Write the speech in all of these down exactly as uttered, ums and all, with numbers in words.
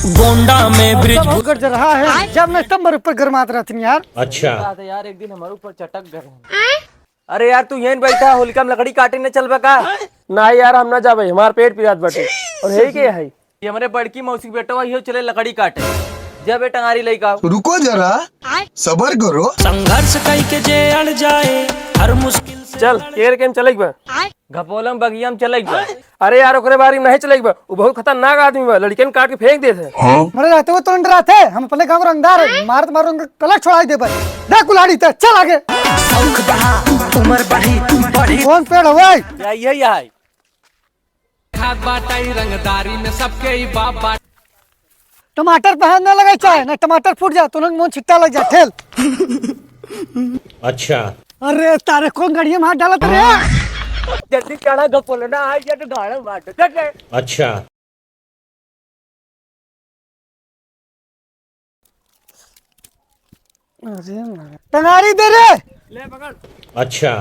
गोंडा में ब्रिज सब गट रहा है, जब मैं स्तंभ ऊपर गरमात रहती यार। अच्छा। यार, एक दिन हमारे ऊपर चटक गए। अरे यार, तू यहीं बैठा, होलिका में लकड़ी काटे न चलबा का? नाहीं यार, हम ना जाबे, हमार पेट पिरात बाटे। और है के है? ये हमरे बड़की मौसी के बेटवा, इहो चले लकड़ी काटे। जब ए टंगारी लइका। रुको जरा, सबर करो। संघर्ष कई के जे अड़ जाए, हर मुश्किल से चल, केर के हम चले बा। घपोलम बगिया में चले बा। अरे यार, ओकरे बारे में नहीं चले बा, वो बहुत खतरनाक आदमी बा, लड़कियन काट के फेंक देत है। हाँ? मरे रहते वो तुरंत रहते, हम अपने गाँव के रंगदार है, मारत मारो उनका कलर छोड़ा ही देबे। दे कुल्हाड़ी ते, चल आगे। शौक बढ़ा, उम्र बढ़ी, बढ़ी। कौन पेड़ हुआ है? या यही है। खात बाटाई रंगदारी में सबके ही बाप बाटे। टमाटर पहन न लगे चाहे, ना टमाटर फूट जाए, तो लोग मुंह छिट्टा लग जाए, ठेल। अच्छा। अरे तारे कौन गाड़िया में हाथ डालत रे? जल्दी चढ़ा, घपोलना आ गया तो गाड़ा मार दे। अच्छा। अरे मारे। टंगारी दे रे। ले पकड़। अच्छा।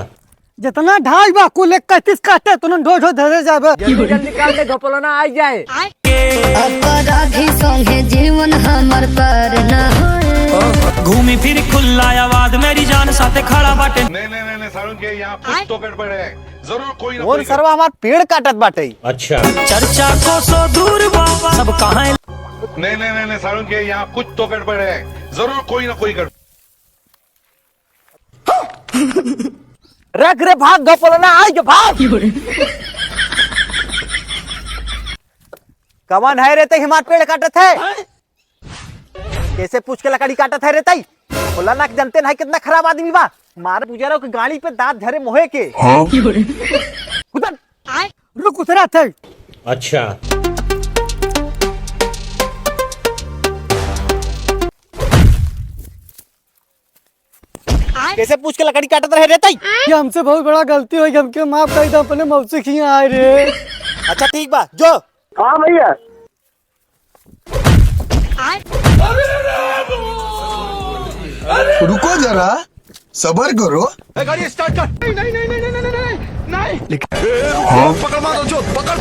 जितना ढाई बा कुल इकतीस काटे, तुनन ढो ढो धरे जाबे। जल्दी जल्दी काट दे, घोपलो ना आ जाए। अपराधी संगे जीवन हमर पार ना होए। घूमी फिर खुला आवाज मेरी जान साथे खड़ा बाटे। नहीं, नहीं, नहीं, नहीं, सारुण के यहाँ कुछ तो गड़बड़ है। जरूर कोई ना कौन कोई सरवा हमार पेड़ काटत बाटे? अच्छा। चर्चा को सो दूर बाबा, सब कहाँ है? नहीं, नहीं, नहीं, नहीं, सारुण के यहाँ कुछ तो गड़बड़ है। जरूर कोई ना कोई गड़बड़। रख रे, भाग, गपलना, आई के भाग। कवन है रे, ते हमार पेड़ काटत है? कैसे पूछ के लकड़ी काटत है रे तई? बोला ना कि जानते नहीं कितना खराब आदमी बा। मार बुझारो के गाड़ी पे दांत धरे मोहे के। हाँ? उतर। रुक, उतरा थे। अच्छा। कैसे पूछ के लकड़ी काटत रहे रे तई? ये हमसे बहुत बड़ा गलती होई, हमके माफ कर दो, अपने मौसी के यहाँ आए रे। अच्छा ठीक बा, जो। हाँ भैया। रुको जरा, सबर करो। ए, गाड़ी स्टार्ट कर। नहीं, नहीं, नहीं। हाँ? पकड़ मारो जो, पकड़।